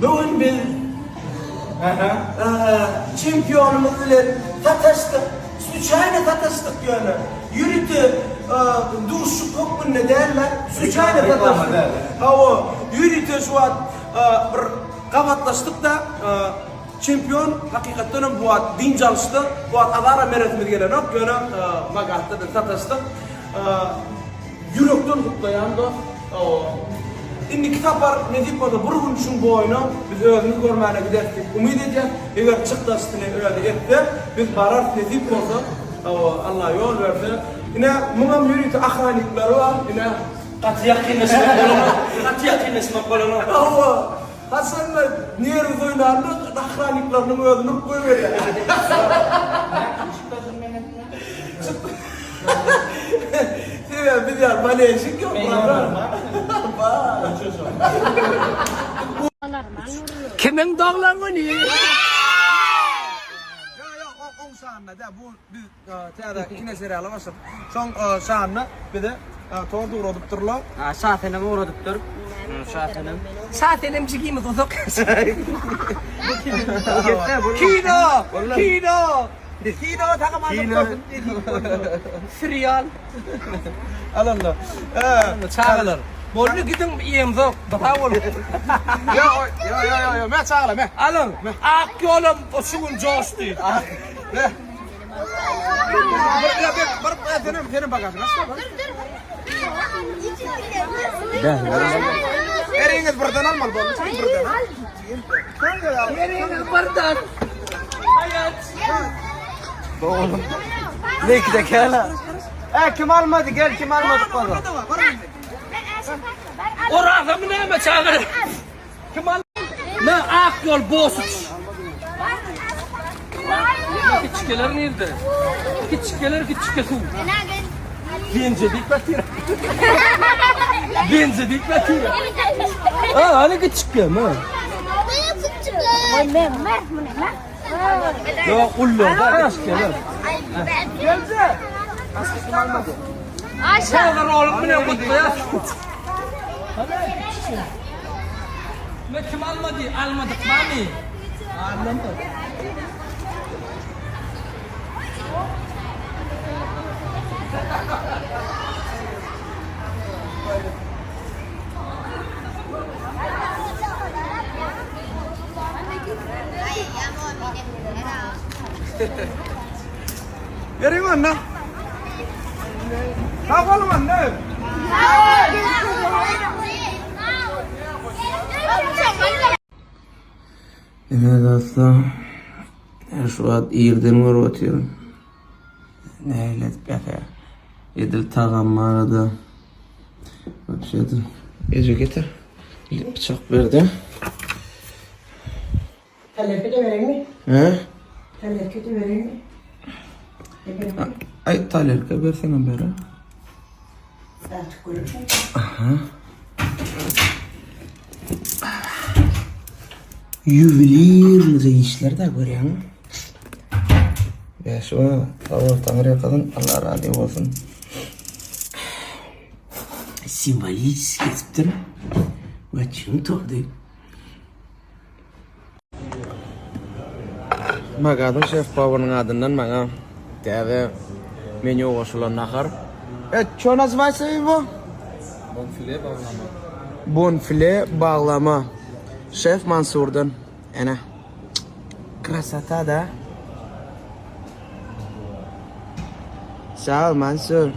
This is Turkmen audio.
Bu gün biz çempionymyz bilen sataşdyk. Sluçaýno sataşdyk ýöne. Ýörite duşuşyk hökmünde däl-de, sluçaýno sataşdyk. Hawa, ýörite şu wagt bir gabatlaşdyk-da, çempion hakykatdan hem bu wagt dynç alyşda, bu wagt azaram beresimiz gelenok, ýöne Magatda biz sataşdyk. Ýürekden gutlaýan dost. Indiki sapar nesip bolsa bir gün şuň boýuna biz özümiz görmäne gideris diýip umyt edýäs. Eger çykdajysyny özi etse biz bararys nesip bolsa. Allah ýol berse. Ine muňam ýörite ahranniklary bar. Ine. Gaty ýakynlaşmak bolanok. Gaty ýakynlaşmak bolanok. Hawa. Haçanda nerwi oýnanda ahranniklarynyň özüni urup goýberýär. Näme çykdajyny men etmän? Sebäbi biz ýaly bolelşik ýok bratan. Bar. Kimiň doglan güni? Ýok ýok oň şanyna däl bu biz täze kino seriala başladyk. Şoň şanyna bize tort ugradypdyrlar. Şasenem ugradypdyr. Şasenem. Şasenem jigimiz uzak ýaşasyn. Kino! Kino! Kino tagam alyp Serial. Alanda. Çagalar. Boldy gidiň iýemzok. Sag boluň. Ýo ýo ýo ýo ýo me çagala me. Alyň. Ak ýolam şu gün joşdy. Me. Bir bir bir senem senem bagažyňy aç. Eriňiz birden almaly boldy. Birden. Eriňiz birden. Oğlum. Ne de kela. E kim almadı gel kim almadı bana. Oraza mı näme çagyr? Kim al? Ne ak ýol bosuç. Kiçikeler nirde? Kiçikeler kiçike suw. Benzedik batyr. Benzedik batyr. Ha, hani kiçike mi? Ýok, ullar da kiçikeler. Geldi. Çagyr oğlum bilen gutlaýas. Ne kim almady? Almadyk mami. Almadyk. Beriň onda. Sag boluň onda. Ine dostlar, şu wagt irden görüp otyryn. Nähili edip ýatýar. Edil tagam barada. Wapşe-de. Eje getir. Bıçak berdi. Talerke de bereňmi? He? Talerke de bereňmi? Ay talerke berseňem ber. Artık görürsen. Aha. Ýuwelirnyja işler de görýäňmi? Bäş o, sag bol Taňry ýalkasyn, Allah razy bolsun. Simwoliçeskiý kesipdir. We çyn tordy. Magazyň şef powarynyň adyndan maňa täze menýu goşulan nahar. E, ço nazywается его? Bonfile baglama. Bonfile baglama. Şef Mansurdan. Ene. Krasota da. Sag ol Mansur.